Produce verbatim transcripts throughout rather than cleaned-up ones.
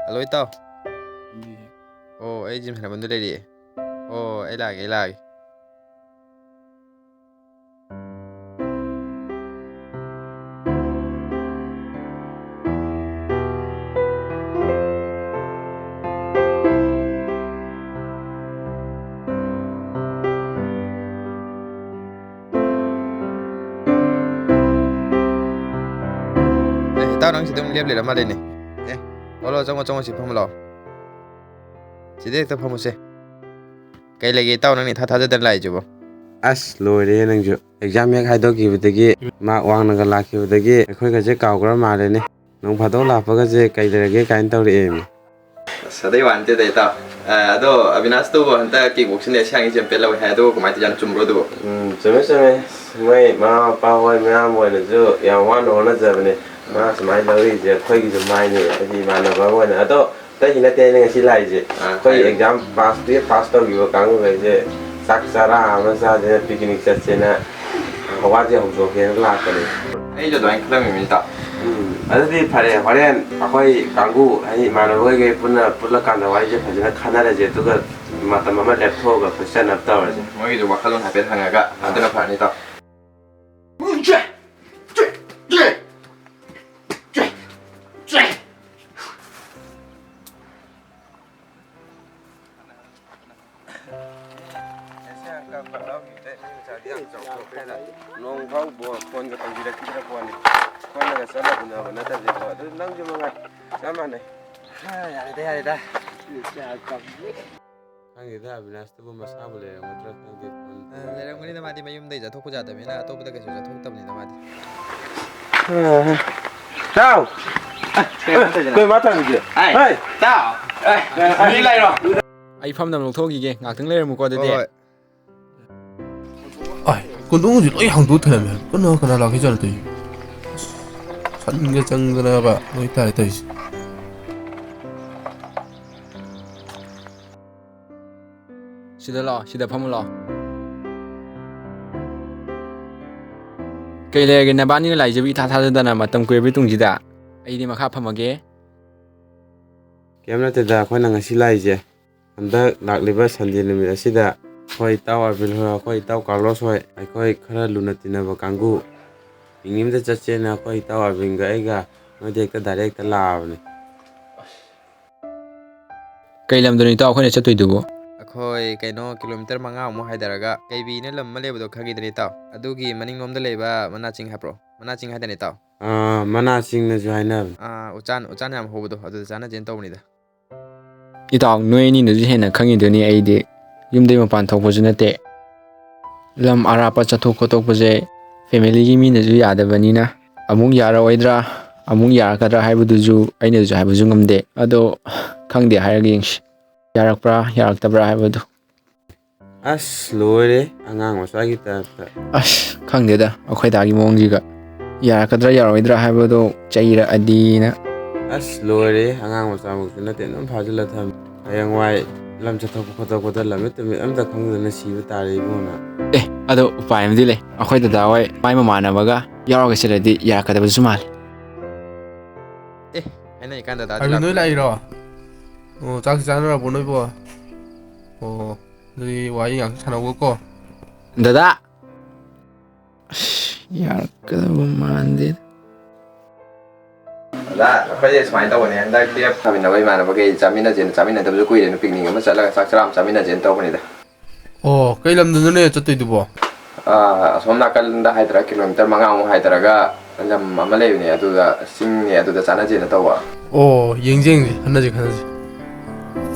Hello, ꯏꯇꯥꯎ꯫ ꯑꯣ, ꯑꯩ ꯖꯤꯝ ꯁꯥꯟꯅꯐꯝꯗ ꯂꯩꯔꯤꯌꯦ꯫ ꯑꯣ, ꯑꯩ ꯂꯥꯛꯑꯒꯦ, ꯑꯩ ꯂꯥꯛꯑꯒꯦ꯫ ꯑꯦ, ꯏꯇꯥꯎ, ꯅꯪ ꯁꯤꯗ ꯑꯗꯨꯝ ꯂꯦꯞ ꯂꯩꯔ ꯃꯥꯜꯂꯦꯅꯦ꯫ ꯑꯦ, ꯂꯥꯛꯑꯣ, ꯂꯥꯛꯑꯣ, ꯆꯪꯉꯣ, ꯆꯪꯉꯣ, ꯁꯤ ꯐꯝꯃꯨ ꯂꯥꯛꯑꯣ꯫ ꯁꯤꯗ ꯍꯦꯛꯇ ꯐꯝꯃꯨꯁꯦ꯫ ꯀꯩ ꯂꯩꯒꯦ ꯏꯇꯥꯎ, ꯅꯪꯅ ꯏꯊꯥ ꯊꯥꯖꯗꯅ ꯂꯥꯛꯏꯁꯤꯕꯣ? ꯑꯁ, ꯂꯣꯏꯔꯦꯍꯦ ꯅꯪꯁꯨ꯫ ꯑꯦꯛꯖꯥꯝ ꯍꯦꯛ ꯍꯥꯏꯗꯣꯛꯈꯤꯕꯗꯒꯤ, ꯃꯥꯔꯛ ꯋꯥꯡꯅꯒ ꯂꯥꯛꯈꯤꯕꯗꯒꯤ ꯑꯩꯈꯣꯏꯒꯁꯦ ꯀꯥꯎꯈ꯭ꯔ ꯃꯥꯜꯂꯦꯅꯦ꯫ ꯅꯣꯡ ꯐꯥꯗꯣꯛ ꯂꯥꯛꯄꯒꯁꯦ ꯀꯩ ꯂꯩꯔꯒꯦ ꯀꯥꯏꯅ ꯇꯧꯔꯛꯑꯦꯃꯤ꯫ ꯑꯁ, ꯑꯗꯩ ꯋꯥ ꯅꯠꯇꯦꯗ ꯏꯇꯥꯎ꯫ ꯑ, ꯑꯗꯣ ꯑꯕꯤꯅꯥꯁꯇꯨꯕꯨ ꯍꯟꯗꯛ kick boxing Asian Games champion ꯂꯧꯋꯦ ꯍꯥꯏ, ꯑꯗꯨ ꯀꯃꯥꯏꯅ ꯇꯧꯖꯥꯠꯅꯣ, ꯆꯨꯝꯕ꯭ꯔꯣ ꯑꯗꯨꯕꯨ? ꯎꯝ, ꯆꯨꯝꯃꯦ, ꯆꯨꯝꯃꯦ꯫ ꯃꯣꯏ ꯃꯃꯥ ꯃꯄꯥ ꯍꯣꯏ ꯃꯌꯥꯝ ꯑꯣꯏꯅꯁꯨ ꯌꯥꯝ ꯋꯥꯅ ꯍꯣꯠꯅꯖꯕꯅꯦ꯫ ꯃꯥ ꯁꯨꯃꯥꯏꯅ ꯂꯧꯔꯤꯁꯦ ꯑꯩꯈꯣꯏꯒꯤꯁꯨ ꯃꯥꯏꯅꯦ, ꯍꯥꯏꯗꯤ ꯏꯃꯥꯟꯅꯕ ꯑꯃ ꯑꯣꯏꯅ꯫ ꯑꯗꯣ ꯑꯇꯩꯒꯤ ꯅꯠꯇꯦ ꯑꯩꯅ ꯉꯁꯤ ꯂꯥꯛꯏꯁꯦ꯫ ꯑꯥ, ꯑꯩꯈꯣꯏ ꯍꯥꯏꯌꯨ꯫ Exam pass, twelve pass ꯇꯧꯈꯤꯕ ꯀꯥꯡꯕꯨꯈꯩꯁꯦ ꯆꯥꯛ ꯆꯔꯥ ꯑꯃ ꯆꯥꯁꯦꯅ, picnic ꯆꯠꯁꯦꯅ ꯋꯥꯁꯦ ꯍꯧꯗꯣꯛꯀꯦꯅ ꯂꯥꯛꯄꯅꯦ꯫ ꯑꯩꯁꯨ ꯑꯗꯨꯃꯥꯏꯅ ꯈꯜꯂꯝꯃꯤꯅꯤ, ꯏꯇꯥꯎ꯫ ꯎꯝ, ꯑꯗꯨꯗꯤ ꯐꯔꯦ, ꯍꯣꯔꯦꯟ ꯑꯩꯈꯣꯏ ꯀꯥꯡꯕꯨ, ꯍꯥꯏꯗꯤ ꯏꯃꯥꯟꯅꯕꯈꯩ ꯄꯨꯟꯅ ꯄꯨꯜꯂꯀꯥꯟꯗ ꯋꯥꯔꯤꯁꯦ ꯐꯖꯅ ꯈꯟꯅꯔꯁꯦ, ꯑꯗꯨꯒ ꯃꯇꯝ ꯑꯃ ꯂꯦꯞꯊꯣꯛꯑꯒ ꯑꯩꯈꯣꯏ ꯆꯠꯅꯕ ꯇꯧꯔꯁꯦ꯫ ꯃꯣꯏꯒꯤꯁꯨ ꯋꯥꯈꯜꯂꯣꯟ ꯍꯥꯏꯐꯦꯠ ꯍꯪꯉꯒ ꯑꯗꯨꯅ ꯐꯔꯅꯤ, ꯏꯇꯥꯎ꯫ ꯅꯣꯡ ꯐꯥꯎ ꯕꯣꯜ ꯐꯣꯟꯒ ꯇꯧꯕꯤꯔꯛꯈꯤꯗ꯭ꯔ ꯄꯣꯠꯅꯤ꯫ ꯐꯣꯟꯗꯒ ꯆꯠꯂ ꯎꯅꯕ ꯅꯠꯇꯕꯅꯤꯀꯣ꯫ ꯑꯗꯨ ꯅꯪꯁꯨ ꯃꯉꯥꯏ ꯆꯞ ꯃꯥꯟꯅꯩ꯫ ꯍꯥ, ꯌꯥꯔꯦꯗ, ꯌꯥꯔꯦꯗ꯫ ꯈꯪꯗꯦꯗ, ꯑꯕꯤꯅꯥꯁꯇꯨꯕꯨ ꯃꯁꯥꯕꯨ ꯂꯩꯔꯝꯒꯗ꯭ꯔꯥ ꯈꯪꯗꯦ, ꯐꯣꯟ ꯑ, ꯇꯧꯔꯒ꯫ ꯂꯩꯔꯝꯒꯅꯤꯗ, ꯃꯥꯗꯤ ꯃꯌꯨꯝꯗꯩ ꯆꯠꯊꯣꯛꯄ ꯌꯥꯗꯕꯅꯤꯅ ꯑꯇꯣꯞꯄꯗ ꯀꯩꯁꯨ ꯆꯠꯊꯣꯛꯇꯕꯅꯤꯗ ꯃꯥꯗꯤ꯫ ꯆꯥꯎ! ꯑꯦ, ꯀꯩꯅꯣ ꯇꯧꯔꯤꯁꯤꯅ? ꯀꯩ ꯃꯥ ꯇꯧꯔꯤꯁꯦ? ꯑꯦ, ꯍꯩ! ꯇꯥꯎ! ꯑꯦ, ꯑꯦ, ꯃꯤ ꯂꯩꯔꯣ? ꯑꯩ ꯐꯝꯅꯕ ꯂꯧꯊꯣꯛꯈꯤꯒꯦ, ꯉꯥꯛꯇꯪ ꯂꯩꯔꯝꯃꯨꯀꯣ ꯑꯗꯨꯗꯤ꯫ ꯍꯣꯏ, ꯍꯣꯏ꯫ ꯑꯥꯏ, ꯀꯣꯟꯗꯣꯡꯁꯤ ꯂꯣꯏ ꯍꯥꯡꯗꯣꯛꯑ ꯊꯅꯝꯃꯦ꯫ ꯀꯅꯥ ꯀꯅꯥ ꯂꯥꯛꯈꯤꯖꯥꯠꯅꯣ ꯇꯧꯔꯤꯁꯤ? ꯑꯁ, ꯁꯟꯒ ꯆꯪꯗꯅꯕ ꯂꯣꯏ ꯇꯥꯔꯦ ꯇꯧꯔꯤꯁꯤ꯫ ꯁꯤꯗ ꯂꯥꯛꯑꯣ, ꯁꯤꯗ ꯐꯝꯃꯨ ꯂꯥꯛꯑꯣ꯫ ꯀꯩ ꯂꯩꯔꯒꯦ ꯅꯕꯥꯅꯤꯅ ꯂꯥꯛꯏꯁꯤꯕꯨ ꯏꯊꯥ ꯊꯥꯖꯗꯅ ꯃꯇꯝ ꯀꯨꯏꯔꯕꯒꯤ ꯇꯨꯡꯁꯤꯗ? ꯑꯩꯗꯤ ꯃꯈꯥ ꯐꯝꯃꯒꯦ꯫ ꯀꯩꯝ ꯅꯠꯇꯦꯗ, ꯑꯩꯈꯣꯏꯅ ꯉꯁꯤ ꯂꯥꯛꯏꯁꯦ, ꯍꯟꯗꯛ ꯂꯥꯛꯂꯤꯕ ꯁꯟꯗꯦ ꯅꯨꯃꯤꯠ ꯑꯁꯤꯗ ꯑꯩꯈꯣꯏ ꯏꯇꯥꯎ ꯑꯔꯕꯤꯟ ꯍꯣꯏ, ꯑꯩꯈꯣꯏ ꯏꯇꯥꯎ ꯀꯥꯔꯂꯣꯁ ꯍꯣꯏ, ꯑꯩꯈꯣꯏ ꯈꯔ ꯂꯨꯅ ꯇꯤꯟꯅꯕ ꯀꯥꯡꯕꯨ picnic ꯑꯃꯗ ꯆꯠꯁꯦꯅ ꯑꯩꯈꯣꯏ ꯏꯇꯥꯎ ꯑꯔꯕꯤꯟꯒ ꯑꯩꯒ ꯅꯣꯏꯗ ꯍꯦꯛꯇ direct ꯂꯥꯛꯑꯕꯅꯤ꯫ ꯀꯩ ꯂꯝꯗꯅꯣ ꯏꯇꯥꯎ ꯑꯩꯈꯣꯏꯅ ꯆꯠꯇꯣꯏꯗꯨꯕꯨ? ꯑꯩꯈꯣꯏ ꯀꯩꯅꯣ kilometre ꯃꯉꯥꯃꯨꯛ ꯍꯥꯏꯊꯔꯒ ꯀꯩꯕꯤꯅ ꯂꯝ ꯑꯃ ꯂꯩꯕꯗꯣ ꯈꯪꯉꯤꯗꯅ ꯏꯇꯥꯎ? ꯑꯗꯨꯒꯤ ꯃꯅꯤꯡꯂꯣꯝꯗ ꯂꯩꯕ ꯃꯅꯥ ꯆꯤꯡ ꯍꯥꯏꯕ꯭ꯔꯣ? ꯃꯅꯥ ꯆꯤꯡ ꯍꯥꯏꯗꯅ ꯏꯇꯥꯎ? ꯑꯥ, ꯃꯅꯥ ꯆꯤꯡꯅꯁꯨ ꯍꯥꯏꯅꯕꯅꯦ꯫ ꯑꯥ, ꯎꯆꯥꯟ, ꯎꯆꯥꯟ ꯌꯥꯝ ꯍꯧꯕꯗꯣ, ꯑꯗꯨꯗ ꯆꯥꯅꯖꯦꯅ ꯇꯧꯕꯅꯤꯗ꯫ ꯏꯇꯥꯎ, ꯅꯣꯏ ꯑꯅꯤꯅꯁꯨ ꯍꯦꯟꯅ ꯈꯪꯉꯤꯗꯨꯅꯤ, ꯑꯩꯗꯤ ꯌꯨꯝꯗꯩ ꯃꯄꯥꯟ ꯊꯣꯛꯄꯁꯨ ꯅꯠꯇꯦ꯫ ꯂꯝ ꯑꯔꯥꯞꯄ ꯆꯠꯊꯣꯛ ꯈꯣꯠꯇꯣꯛꯄꯁꯦ familyꯒꯤ ꯃꯤꯅꯁꯨ ꯌꯥꯗꯕꯅꯤꯅ, ꯑꯃꯨꯛ ꯌꯥꯔꯛꯑꯣꯏꯗ꯭ꯔꯥ, ꯑꯃꯨꯛ ꯌꯥꯔꯛꯀꯗ꯭ꯔꯥ ꯍꯥꯏꯕꯗꯨꯁꯨ ꯑꯩꯅꯁꯨ ꯍꯥꯏꯕꯁꯨ ꯉꯝꯗꯦ꯫ ꯑꯗꯣ ꯈꯪꯗꯦ, ꯍꯥꯏꯔꯒ ꯌꯦꯡꯁꯤ, ꯌꯥꯔꯛꯄ꯭ꯔꯥ ꯌꯥꯔꯛꯇꯕ꯭ꯔꯥ ꯍꯥꯏꯕꯗꯣ꯫ ꯑꯁ, ꯂꯣꯏꯔꯦ, ꯑꯉꯥꯡ ꯃꯆꯥꯒꯤ typeꯇ꯫ ꯑꯁ, ꯈꯪꯗꯦꯗ, ꯑꯩꯈꯣꯏ ꯗꯥꯒꯤ ꯃꯑꯣꯡꯁꯤꯒ꯫ ꯌꯥꯔꯛꯀꯗ꯭ꯔꯥ ꯌꯥꯔꯛꯑꯣꯏꯗ꯭ꯔꯥ ꯍꯥꯏꯕꯗꯣ ꯆꯩꯔꯛꯑꯗꯤꯅ꯫ ꯑꯁ, ꯂꯣꯏꯔꯦ, ꯑꯉꯥꯡ ꯃꯆꯥꯃꯛꯁꯨ ꯅꯠꯇꯦ, ꯑꯗꯨꯝ ꯐꯥꯖꯤꯜꯂ ꯊꯝꯃꯦ꯫ ꯍꯌꯦꯡꯋꯥꯏ ꯂꯝ ꯆꯠꯊꯣꯛꯄ ꯈꯣꯠꯇꯣꯛꯄꯗ ꯂꯝꯃꯤꯠ ꯇꯨꯃꯤꯠ ꯑꯝꯇ ꯈꯪꯗꯅ ꯁꯤꯕ ꯇꯥꯔꯦ ꯏꯕꯨꯡꯉꯣ ꯅꯪ꯫ ꯑꯦ, ꯑꯗꯣ ꯎꯄꯥꯏ ꯑꯃꯗꯤ ꯂꯩ, ꯑꯩꯈꯣꯏ ꯗꯗꯥ ꯍꯣꯏ ꯃꯥꯏ ꯃꯃꯥꯟꯅꯕꯒ ꯌꯥꯎꯔꯒ ꯆꯠꯂꯗꯤ ꯌꯥꯔꯛꯀꯗꯕꯁꯨ ꯃꯥꯜꯂꯦ꯫ ꯑꯦ, ꯍꯥꯏꯅꯔꯤꯀꯥꯟꯗ ꯗꯥꯗꯤ ꯑꯔꯕꯤꯟ ꯅꯣꯏ ꯂꯥꯛꯄ ꯂꯥꯛꯏꯔꯣ? ꯑꯣ, ꯆꯥꯛ ꯆꯥꯅꯔꯕꯣ ꯅꯣꯏꯕꯣ? ꯑꯣ, ꯑꯗꯨꯗꯤ ꯋꯥꯔꯤ ꯉꯥꯛꯇꯪ ꯁꯥꯟꯅꯧꯀꯣ꯫ ꯗꯗꯥ! ꯑꯁ, ꯌꯥꯔꯛꯀꯗꯕ ꯃꯥꯟꯗꯦ꯫ ꯑꯣꯖꯥ, ꯑꯩꯈꯣꯏꯁꯦ ꯁꯨꯃꯥꯏꯅ ꯇꯧꯕꯅꯦ, ꯍꯟꯗꯛ ꯇꯨꯌꯦꯜꯞ ꯊꯥꯃꯤꯟꯅꯕ ꯏꯃꯥꯟꯅꯕꯈꯩ ꯆꯥꯃꯤꯟꯅꯁꯦꯅ, ꯆꯥꯃꯤꯟꯅꯗꯕꯁꯨ ꯀꯨꯏꯔꯦꯅ, picnic ꯑꯃ ꯆꯠꯂꯒ ꯆꯥꯛ ꯆꯔꯥ ꯑꯃ ꯆꯥꯃꯤꯟꯅꯁꯦꯅ ꯇꯧꯕꯅꯤꯗ꯫ ꯑꯣ, ꯀꯩ ꯂꯝꯗꯅꯣꯅꯦ ꯆꯠꯇꯣꯏꯗꯨꯕꯣ? ꯑꯥ, ꯑꯁꯣꯝ ꯅꯥꯀꯟꯗ ꯍꯥꯏꯊꯔꯒ kilometre ꯃꯉꯥꯃꯨꯛ ꯍꯥꯏꯊꯔꯒ ꯂꯝ ꯑꯃ ꯂꯩꯕꯅꯦ, ꯑꯗꯨꯗ ꯆꯤꯡꯅꯦ, ꯑꯗꯨꯗ ꯆꯥꯅꯁꯦꯅ ꯇꯧꯕ꯫ ꯑꯣ, ꯌꯦꯡꯁꯦ, ꯌꯦꯡꯁꯦ, ꯈꯟꯅꯁꯦ, ꯈꯟꯅꯁꯦ꯫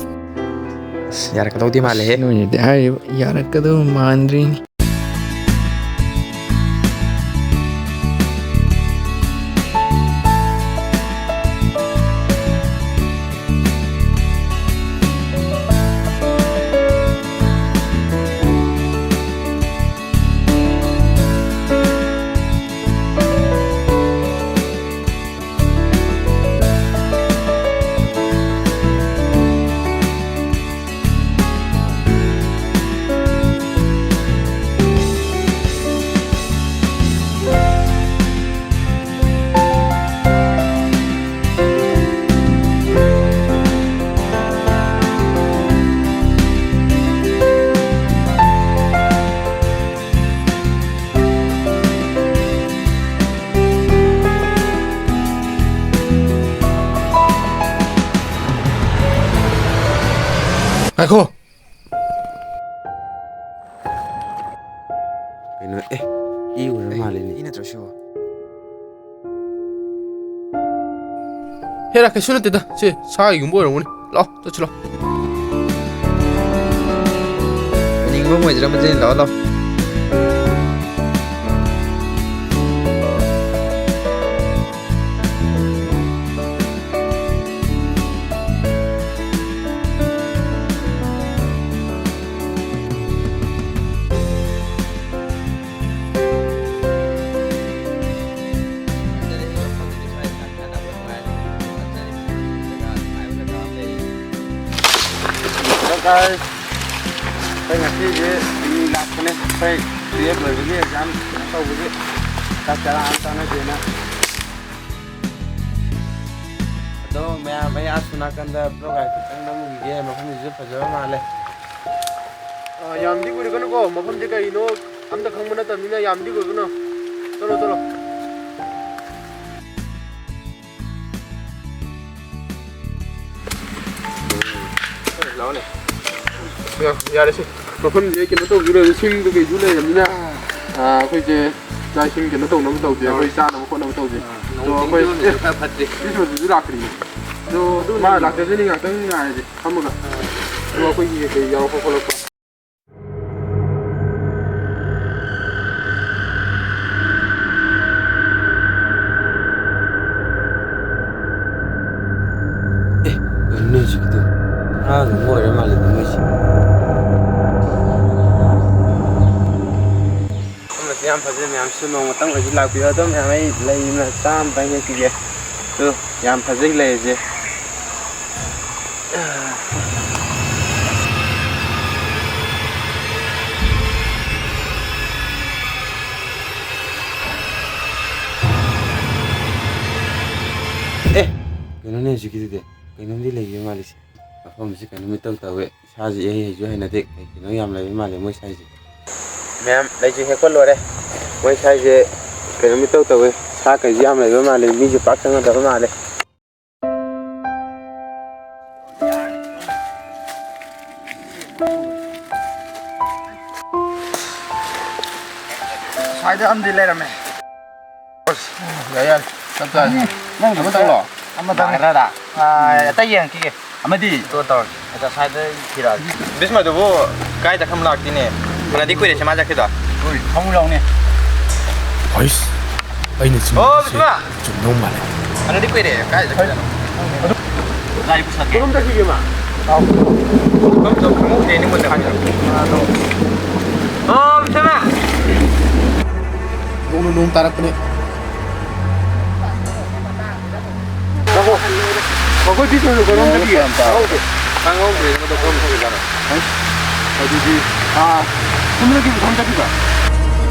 ꯑꯁ, ꯌꯥꯔꯛꯀꯗꯧꯗꯤ ꯃꯥꯜꯂꯦꯍꯦ꯫ ꯅꯣꯏꯅꯗꯤ ꯍꯥꯏꯔꯤꯕ ꯌꯥꯔꯛꯀꯗꯧ ꯃꯥꯟꯗ꯭ꯔꯤꯅꯤ꯫ ꯉꯥꯏꯈꯣ꯫ ꯀꯩꯅꯣ? ꯑꯦ, ꯏ ꯑꯣꯏꯔ ꯃꯥꯜꯂꯦꯅꯦ꯫ ꯏ ꯅꯠꯇ꯭ꯔꯣ ꯁꯤꯕꯣ? ꯍꯦꯔꯥ, ꯀꯩꯁꯨ ꯅꯠꯇꯦꯗ꯫ ꯁꯤ ꯁꯥꯒꯤꯒꯨꯝꯕ ꯑꯣꯏꯔꯝꯒꯅꯤ꯫ ꯂꯥꯛꯑꯣ, ꯆꯠꯁꯤ ꯂꯥꯛꯑꯣ꯫ ꯅꯤꯡꯕ ꯑꯣꯏꯗ꯭ꯔꯥ ꯃꯗꯨꯗꯤ? ꯂꯥꯛꯑꯣ, ꯂꯥꯛꯑꯣ꯫ Hello guys, ꯑꯩꯈꯣꯏ ꯉꯁꯤꯁꯦ ꯃꯤ ꯂꯥꯛꯄꯅꯦ, ꯑꯩꯈꯣꯏ ꯇꯨꯌꯦꯜꯞ ꯂꯣꯏꯕꯒꯤ ꯑꯦꯛꯖꯥꯝ ꯀꯩꯅꯣ ꯇꯧꯕꯒꯤ ꯆꯥꯛ ꯆꯔꯥ ꯑꯃ ꯆꯥꯅꯁꯦꯅ꯫ ꯑꯗꯣ ꯃꯌꯥꯝ, ꯑꯩ ꯑꯁꯣꯝ ꯅꯥꯀꯟꯗ ꯕ꯭ꯂꯣꯛ ꯂꯥꯏꯠ ꯈꯤꯇꯪ ꯅꯝꯈꯤꯒꯦ, ꯃꯐꯝꯁꯤꯁꯨ ꯐꯖꯕ ꯃꯥꯜꯂꯦ꯫ ꯑ, ꯌꯥꯝꯗꯤ ꯀꯨꯏꯔꯒꯅꯨꯀꯣ, ꯃꯐꯝꯁꯦ ꯀꯔꯤꯅꯣ ꯑꯝꯇ ꯈꯪꯕ ꯅꯠꯇꯕꯅꯤꯅ ꯌꯥꯝꯗꯤ ꯀꯨꯏꯔꯒꯅꯨ꯫ ꯆꯠꯂꯣ, ꯆꯠꯂꯣ꯫ ꯂꯥꯛꯑꯣꯅꯦ꯫ ꯌꯥ-, ꯌꯥꯔꯦꯁꯦ꯫ ꯃꯐꯝꯁꯦ ꯀꯩꯅꯣ ꯇꯧꯕꯁꯨ ꯂꯩꯔꯦ, ꯁꯤꯡꯗꯨ ꯀꯩꯁꯨ ꯂꯩꯔꯕꯅꯤꯅ, ꯑꯥ, ꯑꯩꯈꯣꯏꯁꯦ ꯆꯥꯛ ꯏꯁꯤꯡ ꯀꯩꯅꯣ ꯇꯧꯅꯕ ꯇꯧꯁꯦ, ꯑꯩꯈꯣꯏ ꯆꯥꯅꯕ ꯈꯣꯠꯅꯕ ꯇꯧꯁꯦ꯫ ꯑꯗꯣ ꯑꯩꯈꯣꯏ, ꯑꯦ, ꯈ꯭ꯔꯤꯁꯃꯥꯁꯁꯤꯁꯨ ꯂꯥꯛꯇ꯭ꯔꯤꯅꯦ꯫ ꯑꯗꯣ ꯃꯥ ꯂꯥꯛꯆꯁꯅꯤ, ꯉꯥꯛꯇꯪ ꯉꯥꯏꯔꯁꯦ ꯐꯝꯃꯒ꯫ ꯑꯗꯣ ꯑꯩꯈꯣꯏꯒꯤ ꯀꯩꯀꯩ ꯌꯥꯎꯔꯛꯄ ꯈꯣꯠꯂꯛꯄ꯫ ꯑꯦ, ꯀꯩꯅꯣꯅꯦ ꯍꯧꯖꯤꯛꯀꯤꯗꯣ? ꯉꯔꯥꯡ ꯑꯗꯨꯝ ꯑꯣꯏꯔ ꯃꯥꯜꯂꯦ ꯃꯣꯏꯁꯦ꯫ ꯃꯐꯝ ꯑꯁꯤ ꯌꯥꯝ ꯐꯖꯩ, ꯃꯌꯥꯝꯁꯨ ꯅꯣꯡꯃꯇꯪ ꯑꯣꯏꯁꯨ ꯂꯥꯛꯄꯤꯌꯨ꯫ ꯑꯗꯣ ꯃꯌꯥꯝ, ꯑꯩ ꯂꯩ ꯃꯆꯥ ꯑꯃꯇꯪ ꯍꯦꯛꯄꯤꯒꯦ꯫ ꯑꯗꯨ ꯌꯥꯝ ꯐꯖꯩ ꯂꯩ ꯑꯁꯦ꯫ ꯑꯦ, ꯀꯩꯅꯣꯅꯦ ꯍꯧꯖꯤꯛꯀꯤꯗꯨꯗꯤ? ꯀꯩꯅꯣꯝꯗꯤ ꯂꯩꯕ ꯃꯥꯜꯂꯤꯁꯦ꯫ ꯃꯐꯝꯁꯤ ꯀꯩꯅꯣꯝ ꯏꯇꯧ ꯇꯧꯋꯦ꯫ ꯏꯁꯥꯁꯦ ꯏꯍꯩ ꯍꯩꯁꯨ ꯍꯩꯅꯗꯦ꯫ ꯀꯩ ꯀꯩꯅꯣ ꯌꯥꯝ ꯂꯩꯕ ꯃꯥꯜꯂꯦ ꯃꯣꯏ ꯁ꯭ꯋꯥꯏꯁꯦ꯫ ꯃꯌꯥꯝ, ꯂꯩꯁꯨ ꯍꯦꯛꯄ ꯂꯣꯏꯔꯦ꯫ ꯃꯣꯏ ꯁ꯭ꯋꯥꯏꯁꯦ ꯀꯩꯅꯣꯝ ꯏꯇꯧ ꯇꯧꯋꯦ꯫ ꯁꯥ ꯀꯩꯁꯨ ꯌꯥꯝ ꯂꯩꯕ ꯃꯥꯜꯂꯦ꯫ ꯃꯤꯁꯨ ꯄꯥꯛ ꯆꯪꯅꯗꯕ ꯃꯥꯜꯂꯦ꯫ ꯁ꯭ꯋꯥꯏꯗ ꯑꯃꯗꯤ ꯂꯩꯔꯝꯃꯦ꯫ ꯑꯁ, ꯌꯥꯏ, ꯌꯥꯏ꯫ ꯆꯞ ꯆꯥꯔꯦ꯫ ꯅꯪ ꯑꯃꯇꯪꯂꯣ? ꯑꯃꯇꯪ꯫ ꯂꯥꯛꯀꯗ꯭ꯔꯥ? ꯑꯥ, ꯑꯇꯩ ꯌꯦꯡꯉꯛꯈꯤꯒꯦ꯫ ꯑꯃꯗꯤ? ꯇꯣ ꯇꯧꯔꯁꯤ꯫ ꯑꯗ ꯁ꯭ꯋꯥꯏꯗ ꯊꯤꯔꯛꯑꯒꯦ꯫ ꯕꯤꯁꯃꯗꯨꯕꯨ ꯀꯥꯏꯗ ꯈꯝ ꯂꯥꯛꯇꯤꯅꯦ? ꯐꯅꯗꯤ ꯀꯨꯏꯔꯦ ꯁꯤ ꯃꯥ ꯆꯠꯈꯤꯗꯣ꯫ ꯍꯣꯏ, ꯈꯃꯨ ꯌꯥꯎꯅꯦ꯫ ꯍꯣꯏꯁ, ꯑꯩꯅ ꯑꯣ, ꯆꯤꯡꯕꯁꯦ ꯕꯤꯁꯃ! ꯆꯨꯝꯗꯧ ꯃꯥꯜꯂꯦ꯫ ꯐꯅꯗꯤ ꯀꯨꯏꯔꯦ꯫ ꯀꯥꯏꯗ ꯆꯠꯈꯤꯗꯣ? ꯒꯥꯔꯤ ꯄꯨꯁꯜꯂꯛꯀꯦ꯫ ꯀꯔꯣꯝ ꯆꯠꯈꯤꯒꯦ ꯃꯥ? ꯈꯪꯍꯧꯗꯦꯅꯦ ꯃꯨꯟꯅ꯫ ꯑꯣ, ꯕꯤꯁꯃ! ꯅꯣꯡꯅ ꯅꯣꯡ ꯇꯥꯔꯛꯄꯅꯦ꯫ ꯉꯥꯏꯈꯣ꯫ ꯑꯩꯈꯣꯏ ꯕꯤꯁꯅꯨ ꯀꯔꯣꯝ ꯆꯠꯈꯤꯒꯦ? ꯈꯪꯍꯧꯗꯦ꯫ ꯈꯪꯍꯧꯗ꯭ꯔꯦ, ꯃꯗꯨ ꯀꯔꯣꯝ ꯆꯠꯈꯤꯖꯥꯠꯅꯣ? ꯑꯁ, ꯑꯗꯨꯗꯤ, ꯑꯥ, ꯁꯣꯝꯗꯒꯤ ꯁꯣꯝ ꯆꯠꯈꯤꯕ?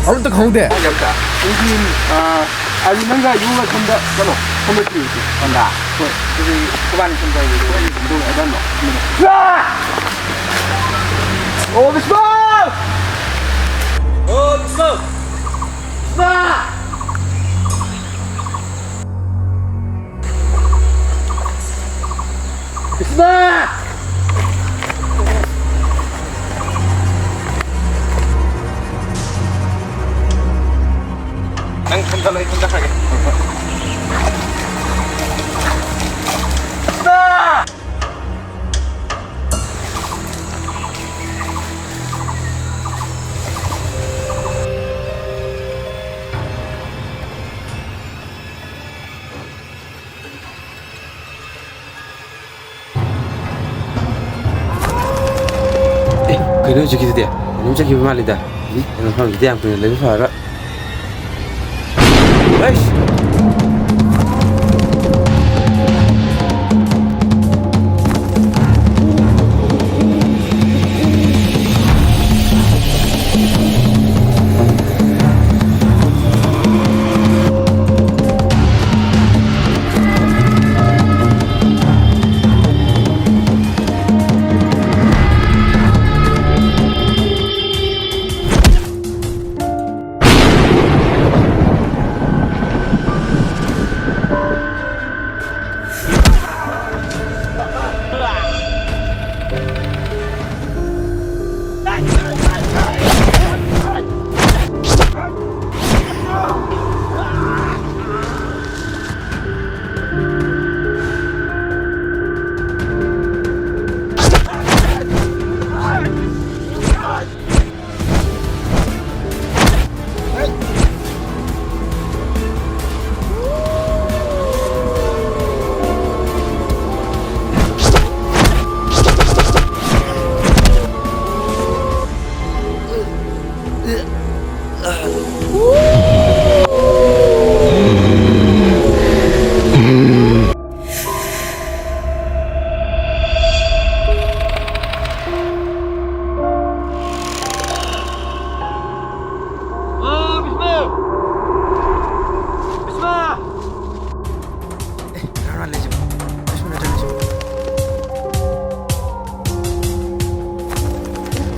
ꯑꯃꯇ ꯈꯪꯍꯧꯗꯦ? ꯈꯪꯍꯧꯗꯦ ꯑꯝꯇ꯫ ꯑꯗꯨꯗꯤ, ꯑꯥ, ꯑꯗꯨ ꯅꯪꯒ ꯌꯨꯝꯒ ꯁꯣꯝꯗ ꯆꯠꯂꯣ꯫ ꯁꯣꯝꯗ ꯊꯤꯔꯨꯁꯤ꯫ ꯁꯣꯝꯗ? ꯍꯣꯏ꯫ ꯑꯗꯨꯗꯤ ꯈꯨꯕꯥꯅꯤ ꯁꯣꯝ ꯆꯠꯂꯨꯁꯤ꯫ ꯑꯗꯨ ꯑꯗꯣꯝꯗꯣ꯫ ꯑꯣ, ꯕꯤꯁꯅꯨ! ꯑꯣ, ꯕꯤꯁꯅꯨ! ꯕꯤꯁꯅꯨ! ꯀ꯭ꯔꯤꯁꯅ! ꯅꯪ ꯊꯣꯡ ꯆꯠꯂꯣ, ꯑꯩ ꯊꯣꯡ ꯆꯠꯈ꯭ꯔꯒꯦ꯫ ꯀ꯭ꯔꯤꯁꯅ! ꯍꯧꯖꯤꯛꯀꯤꯗꯨꯗꯤ ꯑꯗꯨꯝ ꯆꯠꯈꯤꯕ ꯃꯥꯜꯂꯤꯗ꯫ ꯎꯝ, ꯀꯩꯅꯣ ꯈꯪꯗꯦ, ꯌꯥꯝ ꯀꯨꯏꯅ ꯂꯩꯕ ꯐꯔꯣꯏ꯫ ꯑꯩꯁ! ꯑ, ꯕꯤꯁꯃ! ꯕꯤꯁꯃ! ꯑꯦ, ꯀꯅꯥꯅꯣ ꯂꯩꯁꯤꯕꯣ? ꯕꯤꯁꯃ ꯅꯠꯇ꯭ꯔ ꯂꯩꯁꯤꯕꯣ?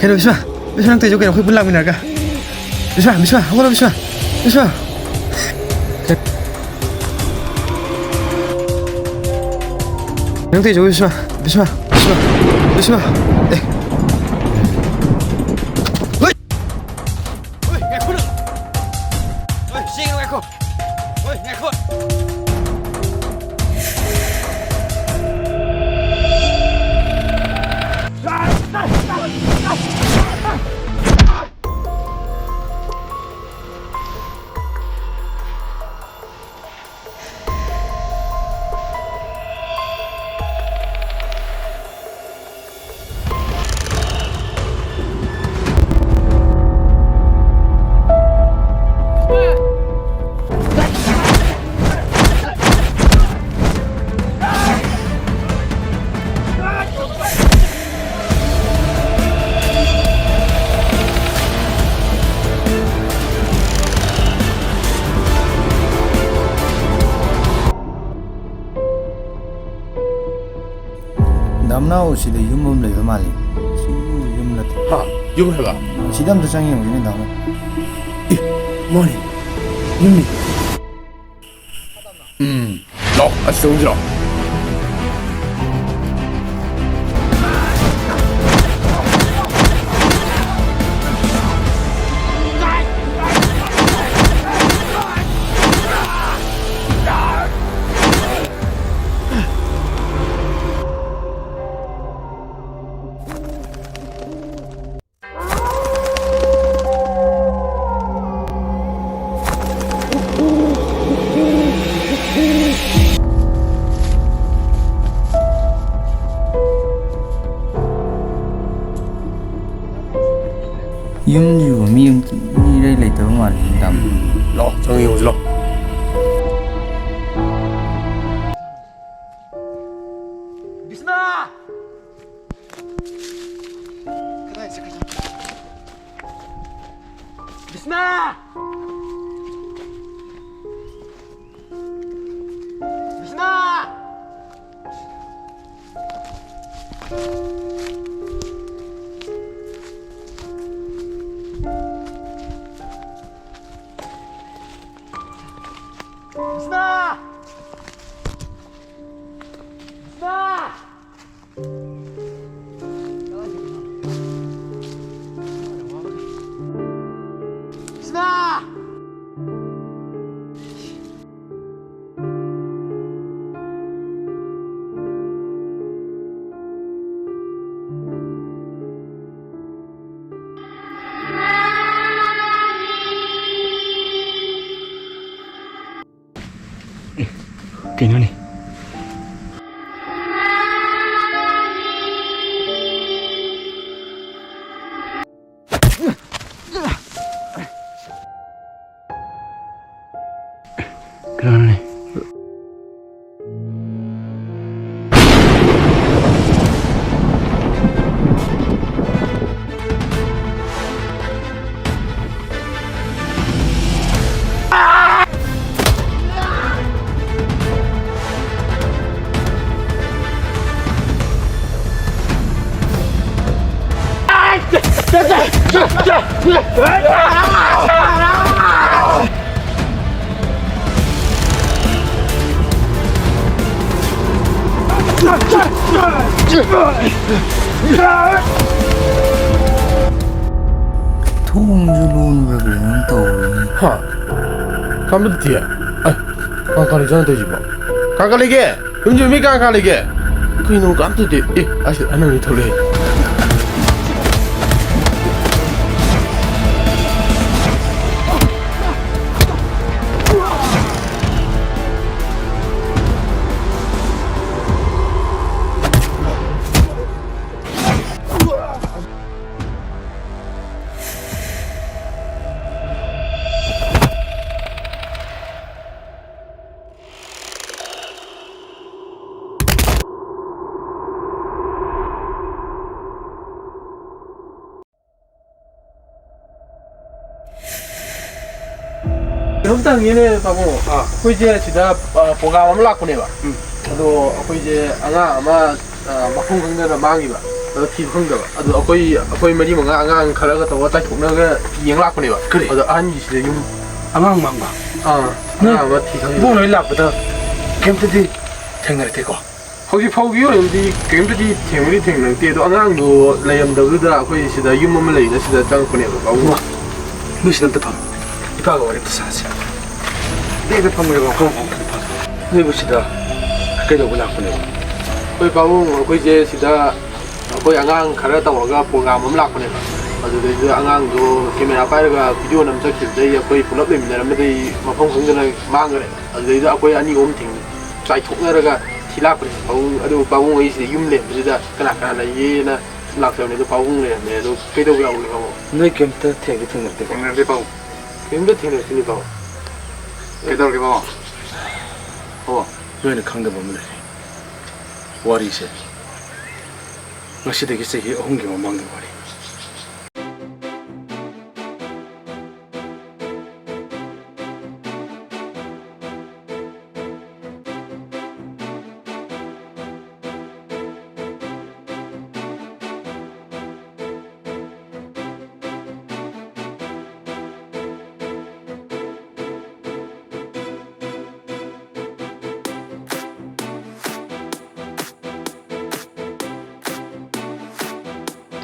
ꯀꯩꯅꯣ ꯕꯤꯁꯃ? ꯕꯤꯁꯃ, ꯅꯪ ꯇꯧꯔꯤꯗꯣ ꯀꯩꯅꯣ? ꯑꯩꯈꯣꯏ ꯄꯨꯟꯅ ꯂꯥꯛꯃꯤꯟꯅꯔꯒ꯫ ꯕꯤꯁꯃ, ꯕꯤꯁꯃ, ꯍꯧꯒꯠꯂꯣ ꯕꯤꯁꯃ! ꯕꯤꯁꯃ! ꯅꯪ ꯇꯧꯔꯤꯗꯣ ꯕꯤꯁꯃ? ꯕꯤꯁꯃ! ꯕꯤꯁꯃ! ꯕꯤꯁꯃ! ꯑꯦ! ꯍꯣꯏ! ꯍꯣꯏ, ꯉꯥꯏꯈꯣ ꯅꯪ! ꯍꯣꯏ, ꯆꯦꯡ ꯉꯥꯏꯈꯣ! ꯍꯣꯏ, ꯉꯥꯏꯈꯣ! ꯇꯥꯎ, ꯁꯤꯗ ꯌꯨꯝ ꯑꯃ ꯂꯩꯕ ꯃꯥꯜꯂꯤ꯫ ꯁꯤ ꯌꯨꯝ ꯅꯠꯇꯦ꯫ ꯍꯥ? ꯌꯨꯝ ꯍꯥꯏꯕ? ꯁꯤꯗ ꯑꯝꯇ ꯆꯪ ꯌꯦꯡꯉꯨꯁꯤꯅꯦ, ꯇꯥꯃꯣ꯫ ꯑꯦ, ꯃꯥꯅꯦ꯫ ꯌꯨꯝꯅꯤ꯫ ꯎꯝ꯫ ꯂꯥꯛꯑꯣ, ꯑꯁꯤ ꯆꯪꯁꯤ ꯂꯥꯛꯑꯣ꯫ ꯌꯨꯝꯁꯤꯕꯨ ꯃꯤ ꯑꯝꯇ, ꯃꯤ ꯏꯔꯩ ꯂꯩꯇꯕ ꯃꯥꯜꯂꯤ, ꯇꯥꯃꯣ꯫ ꯂꯥꯛꯑꯣ, ꯆꯪꯉ ꯌꯦꯡꯉꯨꯁꯤ, ꯂꯥꯛꯑꯣ꯫ ꯕꯤꯁꯅꯥ! ꯀꯗꯥꯏ ꯆꯠꯈ꯭ꯔꯖꯥꯠꯅꯣ? ꯕꯤꯁꯅꯥ! ꯕꯤꯁꯅꯥ! ꯕꯤꯁꯅꯥ! ꯕꯤꯁꯅꯥ! ꯕꯤꯁꯅꯥ! ꯀꯩꯅꯣꯅꯦ? ꯀꯅꯥꯅꯣꯅꯦ? ꯊꯣꯡꯁꯨ ꯂꯣꯟꯕ꯭ꯔꯥ ꯀꯩꯅꯣꯝ ꯇꯧꯔꯦ꯫ ꯍꯥ? ꯀꯝꯕꯗ ꯊꯤ? ꯑ, ꯀꯥ ꯀꯥ ꯂꯩꯖꯥꯠꯅꯣ ꯇꯧꯔꯤꯁꯤꯕꯣ? ꯀꯥ ꯀꯥ ꯂꯩꯒꯦ? ꯌꯨꯝꯁꯤꯕꯨ ꯃꯤ ꯀꯥ ꯀꯥ ꯂꯩꯒꯦ? ꯀꯩꯅꯣ ꯀꯅꯥꯝꯇ ꯂꯩꯇꯦ꯫ ꯑꯦ, ꯑꯁ, ꯑꯅꯧꯕ ꯊꯣꯛꯂꯛꯑꯦ꯫ ꯀꯩꯅꯣꯝꯇ ꯍꯪꯒꯦꯅꯦ, ꯄꯥꯕꯨꯡ꯫ ꯑꯥ꯫ ꯑꯩꯈꯣꯏꯁꯦ ꯁꯤꯗ, ꯑ, ꯄ꯭ꯔꯣꯒ꯭ꯔꯥꯝ ꯑꯃ ꯂꯥꯛꯄꯅꯦꯕ꯫ ꯎꯝ꯫ ꯑꯗꯣ ꯑꯩꯈꯣꯏꯁꯦ ꯑꯉꯥꯡ ꯑꯃ, ꯑ, ꯃꯐꯝ ꯈꯪꯗꯅ ꯃꯥꯡꯉꯤꯕ꯫ ꯑꯗꯣ ꯊꯤꯕ ꯈꯪꯗꯕ꯫ ꯑꯗꯣ ꯑꯩꯈꯣꯏ, ꯑꯩꯈꯣꯏ ꯃꯔꯤ ꯃꯉꯥ ꯑꯉꯥꯡ ꯈꯔꯒ ꯇꯧꯔꯒ ꯆꯥꯏꯊꯣꯛꯅꯔꯒ ꯌꯦꯡ ꯂꯥꯛꯄꯅꯦꯕ꯫ ꯀꯔꯤ? ꯑꯗꯣ ꯑꯍꯟꯒꯤꯁꯤꯗ ꯌꯨꯝ ꯑꯉꯥꯡ ꯃꯥꯡꯕ? ꯑꯥ, ꯅꯣꯏ ꯑꯉꯥꯡ ꯑꯃ ꯊꯤ ꯈꯪꯗꯕ꯫ ꯏꯕꯨꯡ ꯍꯣꯏ ꯂꯥꯛꯄꯗ ꯀꯩꯝꯇꯗꯤ ꯊꯦꯡꯅꯔꯛꯇꯦꯀꯣ? ꯍꯧꯖꯤꯛ ꯐꯥꯎꯒꯤ ꯑꯣꯏꯅꯗꯤ ꯀꯔꯤꯝꯇꯗꯤ ꯊꯦꯡꯕꯗꯤ ꯊꯦꯡꯅꯔꯛꯇꯦ, ꯑꯗꯣ ꯑꯉꯥꯡꯗꯣ ꯂꯩꯔꯝꯗꯕꯗꯨꯗ ꯑꯩꯈꯣꯏ ꯁꯤꯗ ꯌꯨꯝ ꯑꯃ ꯂꯩꯅ ꯁꯤꯗ ꯆꯪꯉꯛꯄꯅꯦꯕ, ꯄꯥꯕꯨꯡ꯫ ꯏꯃꯥ, ꯅꯣꯏ ꯁꯤꯗ ꯑꯝꯇ ꯐꯝꯃꯣ꯫ ꯏꯄꯥꯒ ꯋꯥꯔꯤ ꯑꯝꯇ ꯁꯥꯁꯤ꯫ ꯑꯝꯇ ꯐꯝꯃꯨꯔꯦꯕ, ꯈꯣꯡ ꯈꯣꯡ ꯑꯝꯇ ꯐꯝꯃꯣ꯫ ꯅꯣꯏꯕꯨ ꯁꯤꯗ ꯀꯩꯗꯧꯕ ꯂꯥꯛꯄꯅꯦꯕ? ꯑꯩꯈꯣꯏ ꯄꯥꯕꯨꯡ, ꯑꯩꯈꯣꯏꯁꯦ ꯁꯤꯗ ꯑꯩꯈꯣꯏ ꯑꯉꯥꯡ ꯈꯔ ꯇꯧꯔꯒ ꯄ꯭ꯔꯣꯒ꯭ꯔꯥꯝ ꯑꯃ ꯂꯥꯛꯄꯅꯦꯕ꯫ ꯑꯗꯨꯗꯩꯗꯨꯗ ꯑꯉꯥꯡꯗꯣ ꯀꯦꯃꯦꯔꯥ ꯄꯥꯏꯔꯒ ꯚꯤꯗꯤꯑꯣ ꯅꯝ ꯆꯠꯈꯤꯕꯗꯩ ꯑꯩꯈꯣꯏ ꯄꯨꯂꯞ ꯂꯩꯃꯤꯟꯅꯔꯝꯕꯗꯩ ꯃꯐꯝ ꯈꯪꯗꯅ ꯃꯥꯡꯈ꯭ꯔꯦ꯫ ꯑꯗꯨꯗꯩꯗ ꯑꯩꯈꯣꯏ ꯑꯅꯤ ꯑꯍꯨꯝ ꯊꯦꯡꯅ ꯆꯥꯏꯊꯣꯛꯅꯔꯒ ꯊꯤ ꯂꯥꯛꯄꯅꯦ ꯄꯥꯕꯨꯡ꯫ ꯑꯗꯨ ꯄꯥꯕꯨꯡ ꯑꯩꯁꯤꯗ ꯌꯨꯝ ꯂꯩꯔꯝꯕꯁꯤꯗ ꯀꯅꯥ ꯀꯅꯥ ꯂꯩꯒꯦꯅ ꯁꯨꯝ ꯂꯥꯛꯆꯕꯅꯦ꯫ ꯑꯗꯣ ꯄꯥꯕꯨꯡ ꯂꯩꯔꯝꯃꯦ꯫ ꯑꯗꯣ ꯀꯩꯗꯧꯕ ꯌꯥꯎꯒꯦ ꯄꯥꯕꯨꯡ? ꯅꯣꯏ ꯀꯩꯝꯇ ꯊꯦꯡꯗꯤ ꯊꯦꯡꯅꯔꯛꯇꯦꯀꯣ? ꯊꯦꯡꯅꯔꯛꯇꯦ ꯄꯥꯕꯨꯡ꯫ ꯀꯩꯝꯇ ꯊꯦꯡꯅꯔꯛꯇꯦꯅꯦ ꯄꯥꯕꯨꯡ꯫ ꯀꯩꯗꯧꯔꯒꯦ ꯄꯥꯕꯨꯡ? ꯄꯥꯕꯨꯡ꯫ ꯅꯣꯏꯅ ꯈꯪꯗꯕ ꯑꯃ ꯂꯩꯔꯦ꯫ ꯋꯥꯔꯤꯁꯦ ꯉꯁꯤꯗꯒꯤ ꯆꯍꯤ ꯑꯍꯨꯝꯒꯤ ꯃꯃꯥꯡꯒꯤ ꯋꯥꯔꯤ꯫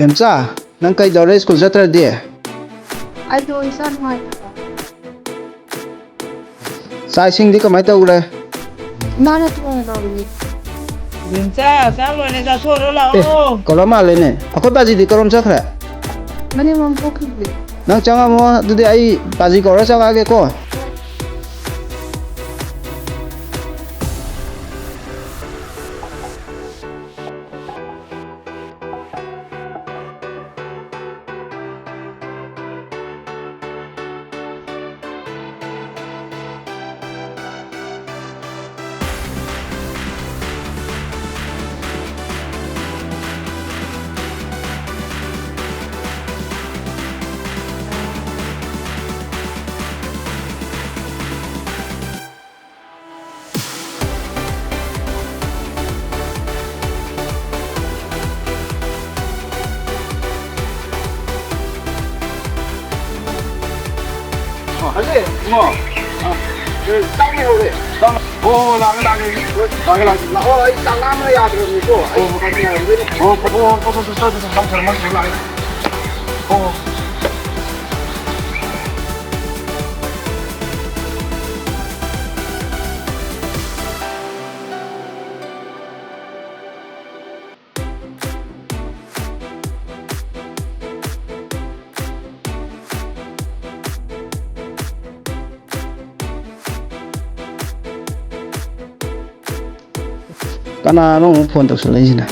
ꯕꯦꯝꯆꯥ, ꯅꯪ ꯀꯩꯗꯧꯔꯦ ꯁ꯭ꯀꯨꯜ ꯆꯠꯇ꯭ꯔꯗꯤ? ꯑꯩꯗꯣ ꯏꯁꯥ ꯅꯨꯡꯉꯥꯏꯇꯕ꯫ ꯆꯥꯛ ꯏꯁꯤꯡꯗꯤ ꯀꯃꯥꯏꯅ ꯇꯧꯈ꯭ꯔꯦ? ꯏꯃꯥꯅ ꯊꯣꯡꯉꯕꯅꯤ꯫ ꯕꯦꯝꯆꯥ, ꯆꯥꯛ ꯂꯣꯏꯔꯦ, ꯆꯥꯊꯣꯛꯑꯔꯣ ꯑꯦ, ꯂꯥꯛꯑꯣ꯫ ꯀꯧꯔ ꯃꯥꯜꯂꯦꯅꯦ꯫ ꯑꯩꯈꯣꯏ ꯄꯥꯖꯤꯗꯤ ꯀꯔꯣꯝ ꯆꯠꯈ꯭ꯔꯦ? ꯃꯅꯤꯡꯂꯣꯝ ꯊꯣꯛꯈꯤꯕꯅꯦ꯫ ꯅꯪ ꯆꯪꯉꯝꯃꯣ, ꯑꯗꯨꯗꯤ ꯑꯩ ꯄꯥꯖꯤ ꯀꯧꯔ ꯆꯪꯉꯛꯑꯒꯦꯀꯣ꯫ ꯑꯣ, ꯍꯜꯂꯦ, ꯏꯕꯨꯡꯉꯣ꯫ ꯑ, ꯑꯦ, ꯆꯥꯛ ꯂꯩꯍꯧꯔꯦ꯫ ꯆꯥꯛ, ꯑꯣ, ꯂꯥꯛꯑꯦ, ꯂꯥꯛꯑꯦ꯫ ꯂꯥꯛꯑꯦ, ꯂꯥꯛꯑꯦ꯫ ꯂꯥꯛꯑꯣ, ꯑꯩ ꯆꯥꯛ ꯂꯥꯝꯕꯅ ꯌꯥꯗ꯭ꯔꯕꯅꯤꯀꯣ꯫ ꯑꯩ ꯑꯣ꯫ ꯀꯔꯤ ꯌꯥꯔꯝꯗꯣꯏꯅꯣ? ꯑꯣ, ꯐꯔꯦ, ꯑꯣ, ꯐꯔꯦ, ꯐꯔꯦ, ꯐꯔꯦ, ꯐꯔꯦ, ꯐꯔꯦ, ꯐꯔꯦ, ꯂꯥꯛꯑꯦ꯫ ꯑꯣ꯫ ꯀꯅꯥꯅꯣ ꯑꯃꯨꯛ ꯐꯣꯟ ꯇꯧꯁꯜꯂꯛꯏꯁꯤꯅ?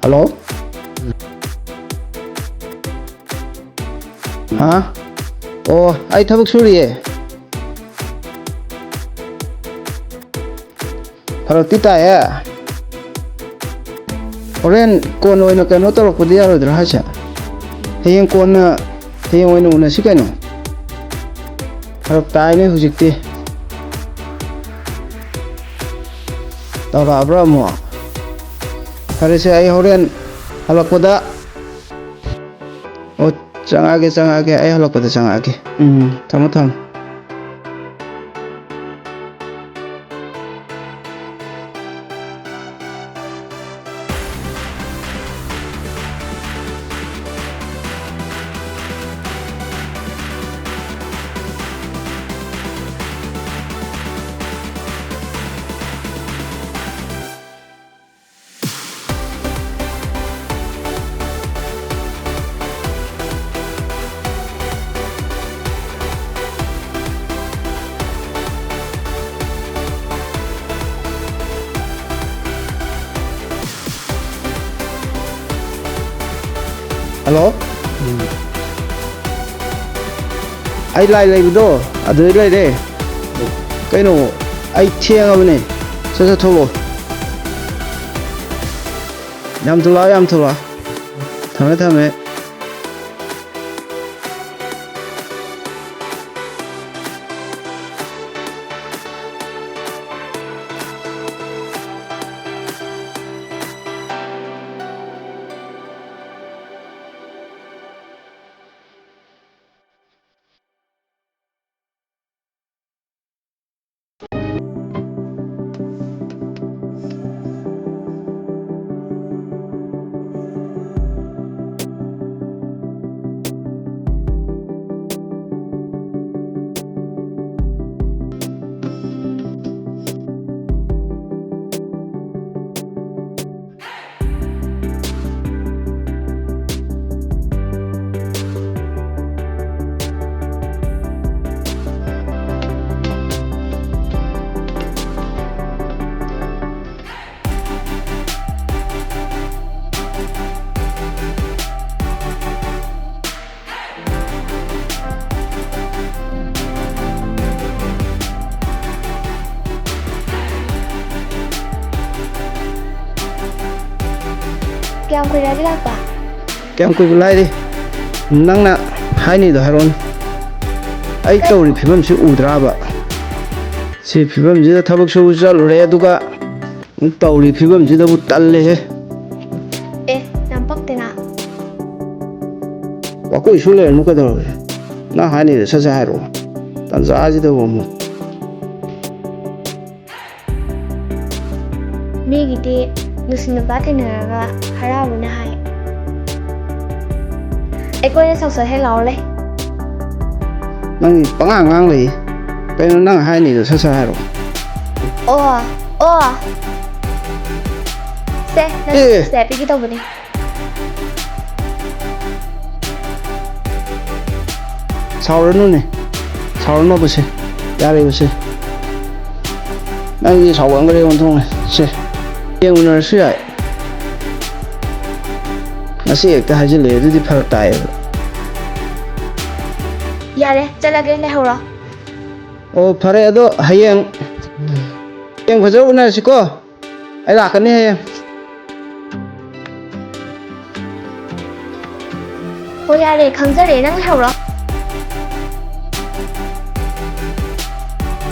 ꯍꯜꯂꯣ? ꯍꯥ? ꯑꯣ, ꯑꯩ ꯊꯕꯛ ꯁꯨꯔꯤꯌꯦ꯫ ꯐꯔꯛꯇꯤ ꯇꯥꯏꯌꯦ꯫ ꯍꯣꯔꯦꯟ ꯀꯣꯟꯅ ꯑꯣꯏꯅ ꯀꯩꯅꯣ ꯇꯧꯔꯛꯄꯗꯤ ꯌꯥꯔꯣꯏꯗ꯭ꯔꯥ ꯍꯥꯏꯁꯦ? ꯍꯌꯦꯡ ꯀꯣꯟꯅ, ꯍꯌꯦꯡ ꯑꯣꯏꯅ ꯎꯅꯁꯤ ꯀꯩꯅꯣ꯫ ꯐꯔꯛ ꯇꯥꯏꯅꯦ ꯍꯧꯖꯤꯛꯇꯤ꯫ ꯇꯧꯔꯛꯑꯕ꯭ꯔꯥ ꯑꯃꯨꯛ? ꯐꯔꯦꯁꯦ, ꯑꯩ ꯍꯣꯔꯦꯟ ꯍꯜꯂꯛꯄꯗ, ꯑꯣ, ꯆꯪꯉꯛꯑꯒꯦ, ꯆꯪꯉꯛꯑꯒꯦ, ꯑꯩ ꯍꯜꯂꯛꯄꯗ ꯆꯪꯉꯛꯑꯒꯦ꯫ ꯎꯝ, ꯊꯝꯃꯣ, ꯊꯝꯃꯣ꯫ ꯍꯜꯂꯣ꯫ ꯎꯝ꯫ ꯑꯩ ꯂꯥꯏ ꯂꯩꯕꯗꯣ ꯑꯗꯨꯗꯩ ꯂꯩꯔꯦ꯫ ꯀꯩꯅꯣ, ꯑꯩ ꯊꯦꯡꯉꯕꯅꯦ꯫ ꯁꯠ ꯁꯠ ꯊꯣꯛꯂꯛꯑꯣ꯫ ꯌꯥꯝ ꯊꯨꯂꯛꯑꯣ, ꯌꯥꯝ ꯊꯨꯂꯛꯑꯣ꯫ ꯊꯝꯃꯦ, ꯊꯝꯃꯦ꯫ ꯀꯌꯥꯝ ꯀꯨꯏꯔꯒꯦ ꯂꯥꯛꯄ? ꯀꯌꯥꯝ ꯀꯨꯏꯕ ꯂꯥꯏꯔꯤ? ꯅꯪꯅ ꯍꯥꯏꯅꯤꯗꯣ ꯍꯥꯏꯔꯛꯑꯣꯅꯦ꯫ ꯑꯩ ꯀꯩ- ꯇꯧꯔꯤ ꯐꯤꯕꯝꯁꯤ ꯎꯗ꯭ꯔꯥꯕ? ꯁꯤ ꯐꯤꯕꯝꯁꯤꯗ ꯊꯕꯛ ꯁꯨꯕ ꯆꯠꯂꯨꯔꯦ, ꯑꯗꯨꯒ ꯇꯧꯔꯤ ꯐꯤꯕꯝꯁꯤꯗꯕꯨ ꯇꯜꯂꯦꯍꯦ꯫ ꯑꯦ, ꯌꯥꯝ ꯄꯛꯇꯦꯅ꯫ ꯋꯥꯀꯣꯏꯁꯨ ꯂꯩꯔꯅꯨ ꯀꯩꯗꯧꯔꯒꯦ? ꯅꯪ ꯍꯥꯏꯅꯤꯗꯣ ꯁꯠ ꯁꯠ ꯍꯥꯏꯔꯛꯑꯣ꯫ ꯇꯟꯖꯥꯁꯤꯗꯕꯨ ꯑꯃꯨꯛ꯫ ꯃꯤꯒꯤꯗꯤ ꯅꯨꯡꯁꯤ ꯅꯨꯄꯥ ꯊꯦꯡꯅꯔꯒ ꯍꯔꯥꯎꯕꯅ ꯍꯥꯏ꯫ ꯑꯩꯈꯣꯏꯅ ꯁꯧꯁ ꯍꯦꯛ ꯂꯥꯎ ꯂꯩ꯫ ꯅꯪ ꯄꯉꯥꯡ ꯉꯥꯡ ꯂꯩ꯫ ꯀꯩꯅꯣ ꯅꯪ ꯍꯥꯏꯅꯤꯗꯣ ꯁꯠ ꯁꯠ ꯍꯥꯏꯔꯛꯑꯣ꯫ ꯑꯣ, ꯑꯣ꯫ ꯁꯦ, ꯅꯪ ꯑꯦ꯫ ꯁꯦ ꯄꯤꯒꯦ ꯇꯧꯕꯅꯦ꯫ ꯁꯥꯎꯔꯅꯨꯅꯦ꯫ ꯁꯥꯎꯔꯅꯣꯕꯁꯦ꯫ ꯌꯥꯔꯦꯕꯁꯦ꯫ ꯅꯪꯗꯤ ꯁꯥꯎꯒꯟꯈ꯭ꯔꯦ ꯑꯣꯟꯊꯣꯛꯅ꯫ ꯁꯦ꯫ ꯌꯦꯡꯃꯤꯟꯅꯔꯁꯨ ꯌꯥꯏ꯫ ꯉꯁꯤ ꯍꯦꯛꯇ ꯍꯥꯏꯖꯤꯜꯂꯛꯑꯦ, ꯑꯗꯨꯗꯤ ꯐꯔꯛ ꯇꯥꯏꯌꯦꯕ꯫ ꯌꯥꯔꯦ, ꯆꯠꯂꯒꯦ, ꯂꯩꯍꯧꯔꯣ꯫ ꯑꯣ, ꯐꯔꯦ, ꯑꯗꯣ ꯍꯌꯦꯡ, ꯍꯌꯦꯡ ꯐꯖꯅ ꯎꯅꯔꯁꯤꯀꯣ꯫ ꯑꯩ ꯂꯥꯛꯀꯅꯤ ꯍꯌꯦꯡ꯫ ꯍꯣ, ꯌꯥꯔꯦ, ꯈꯪꯖꯔꯦ, ꯅꯪ ꯂꯩꯍꯧꯔꯣ꯫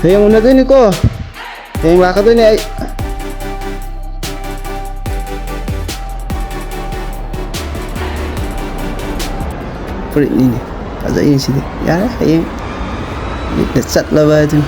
ꯍꯌꯦꯡ ꯎꯅꯗꯣꯏꯅꯤꯀꯣ꯫ ꯍꯌꯦꯡ ꯂꯥꯛꯀꯗꯣꯏꯅꯦ ꯑꯩ꯫ ꯐꯨꯔꯤꯠꯅꯤꯅꯦ꯫ ꯐꯖꯩꯅꯦ ꯁꯤꯗꯤ꯫ ꯌꯥꯔꯦ, ꯍꯌꯦꯡ ꯃꯤꯠꯅ ꯆꯠꯂꯕ ꯍꯥꯏꯗꯨꯅꯤ꯫